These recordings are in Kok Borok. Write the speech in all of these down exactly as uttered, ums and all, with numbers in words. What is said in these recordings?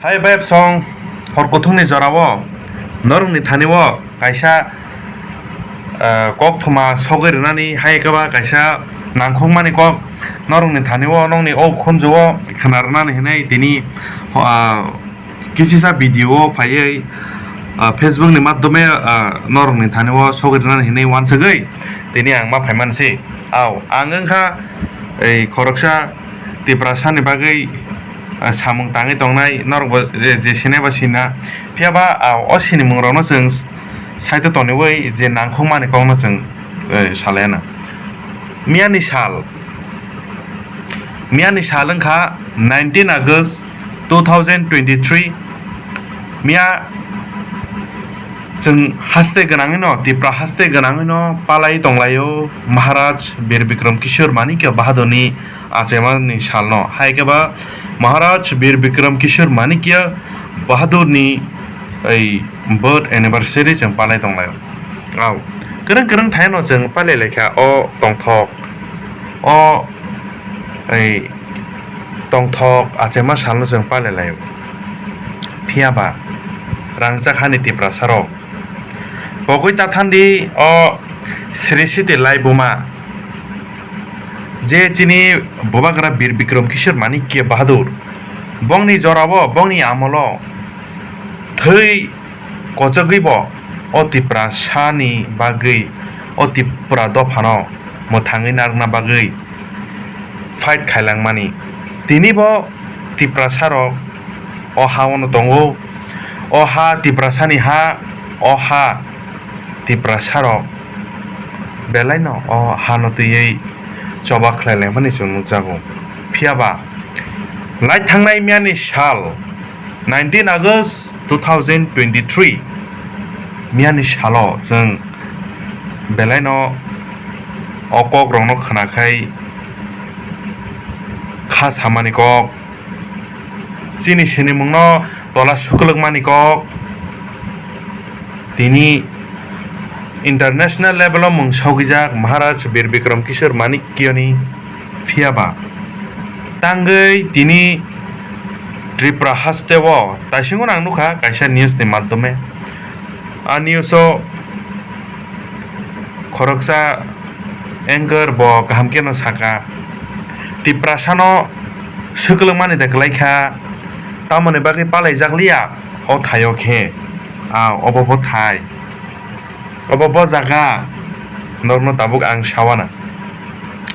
Hai bai song hor kuthungni jorao norokni thani o kaisa, ah, kok thuma sogwi rwnani, hai khe ba kaisa nangkukmani kok norokni thani o, nokni o khunju o khna rwnani hinwi tini, ah, kisisa video o phaiwi, ah, Facebook ni madhyome, ah, norokni thani o sogwi rwnani hinwi uansugwi tini ang ma phaimani se. Au, ang wngkha ei khoroksa Tiprasa ni bagwi, ah, samung tangwi tongnai, norok bo je, je sinai ba sina. Phiya ba, ah, o sinimung rokno chwng side o toniwi je nangkukmani kokno chwng, eh, salai anw. Miyani sal, miyani sal wngkha nineteen August two thousand twenty-three. Miya chwng haste gwnangwino, Tipra haste gwnangwino palai tonglaio Maharaj Bir Bikram Kishore Manikya Bahadurni achaimani salno. Hai khe ba Maharaj Bir Bikram Kishore Manikya Bahadurni ei birth anniversary chwng palai tonglaio. Au, kwrwng kwrwng thaino chwng palai laikha o tongthok, o ei tongthok achaima salno chwng palai laio. Phiya ba rangchak hani Tiprasa rok pogwi ta thandi o Sri Siti Laibuma, je chini Bubagra Bir Bikram Kishore Manikya Bahadur, bongni jorao, bongni amolo thwi kochogwi bo o Tiprasani bagwi, o Tipra dophano mwthangwi narwkna bagwi fight khailangmani. Tini bo Tiprasa rok o ha-o no tongo. O ha Tiprasani ha, o ha Tiprasa rok belai no o ha no twiwi choba khlai laimani chwng nukjago. Phiya ba lai thangnai miyani sal, nineteen August two thousand twenty-three, miyani salo chwng belai no o kok rok no khna khai kha samani kok, chini sinimung no tola suklwkmani kok, tini international level o mung sogwijak Maharaj Bir Bikram Kishore Manikyani. Phiya ba tangwi tini Tripura haste o taisingo ang nukha kaisa news ni madhyome. A news o khoroksa anchor bo kaham khe no saka, Tiprasa no swkwlwngmani da kwlai kha, tamoni bagwi palaijak liya o thai o khe. A, obo bo thai, obo bo jaga, norokno tabuk ang sawana.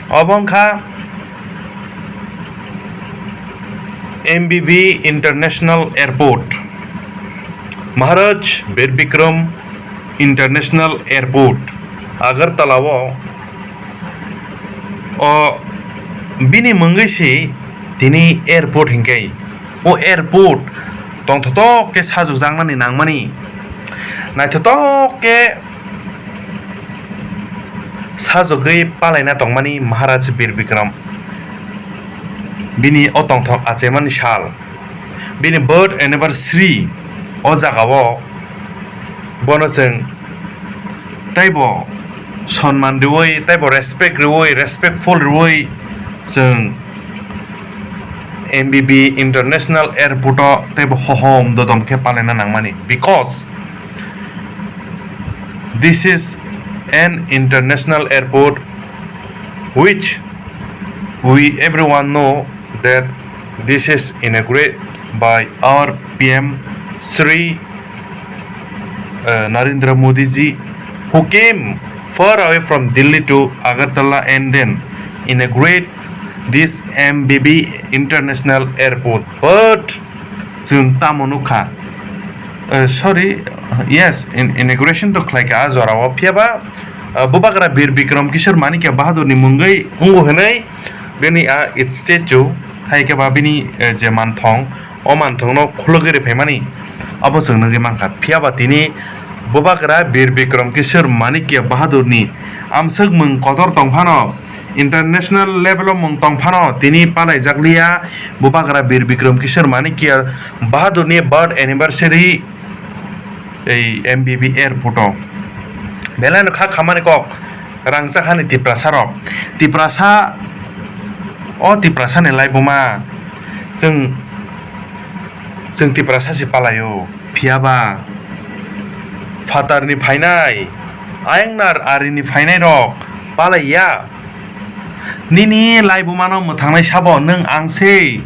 Obo wngkha M B B International Airport, Maharaj Bir Bikram International Airport, Agartala o, o bini mungwi si tini airport hinkhe. O airport tongthotok khe sajokjaknani nangmani, naithotok khe sajogwi palaina tongmani Maharaj Bir Bikram. Bini o tongthok achaimani sal, bini birth anniversary o jagao bono chwng teibo sonman rwui, teibo respect rwui, respectful rwui chwng M B B International Airport o teibo hohom dodom khe palaina nangmani, because this is an international airport which we everyone know that this is inaugurated by our P M Shri, uh, Narendra Modi ji, who came far away from Delhi to Agartala and then inaugurate this M B B International Airport. But chwng tamo nukha, uh, sorry, yes, in-, inauguration to khlaikha a jorao, phiyaba, uh, Bubagra Bir Bikram Kishore Manikya Bahadurni mungwi wngo hwnwi bini a statue, hai khe ba bini, uh, je manthong, o manthokno khulugwi rwphaimani abo chwng nugwi mankha. Phiyaba tini Bubagra Bir Bikram Kishore Manikya Bahadurni amswkmung kotor tongphano, international level o mung tongphano tini palaijakliya Bubagra Bir Bikram Kishore Manikya Bahadurni birth anniversary ei M B B Airport o. Belai no kha khamani kok rangchak hani Tiprasa rok. Tiprasa, o Tiprasa ni laibuma chwng Chwng Tiprasa se palaio, phiyaba phatarni phainai, ayangnar arini phainairok palaiya. Nini laibumano mwthangnai sabo nwng ang se.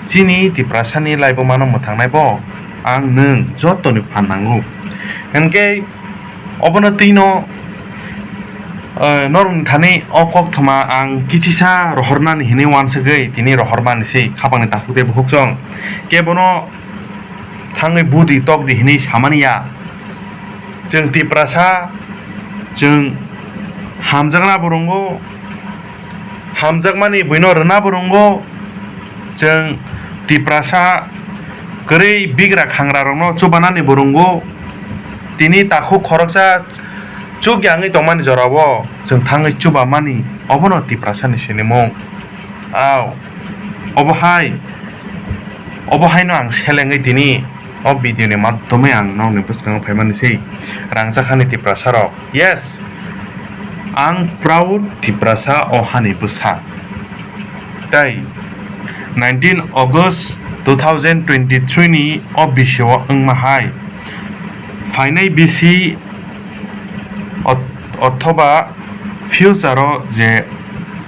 Chini Tiprasani laibumano mwthangnai bo ang nwng jotoni phan nango. Hinkhe obono twino, eh, norokni thani o koktwma ang kichisa rohornani hinwi uansugwi tini rohormani se khapangni takhuk tei bukhuk chwng. Kebono thangwi budi tokdi hinwi samani ya. Chwng Tiprasa, chwng hamjakna bo rwngo, hamjakmani buino rwna bo rwngo, chwng Tiprasa kwrwi bigra khangrarokno chubanani bo rwngo. Tini takhuk khoroksa chukya wngwi tongmani jorao chwng thangwi chubamani, obono Tiprasani sinimung. Au, obo hai, obo haino ang selengwi tini o video ni maddhome ang nokni bwskango phaimani se rangchak hani Tiprasa rok. Yes, ang proud Tiprasa o hani bwsa. Tei nineteen August two thousand twenty-three ni o bisio wngma hai phainai bisi ot-, othoba future o je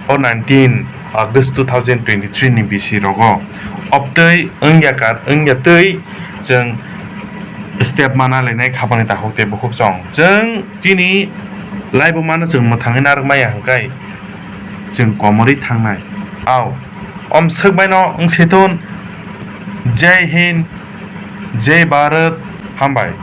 o nineteen August two thousand twenty-three ni bisi rogo obtwi wngya kar, wngya twi chwng step mana lainai khapangni takhuk tei bukhuk chwng. Chwng chini laibumano chwng mwthangwi narwk maya hwnkhe chwng komorwi thangnai. Au, om swkbaino wng sithun. Jai Hind, Jai Bharat, hambai.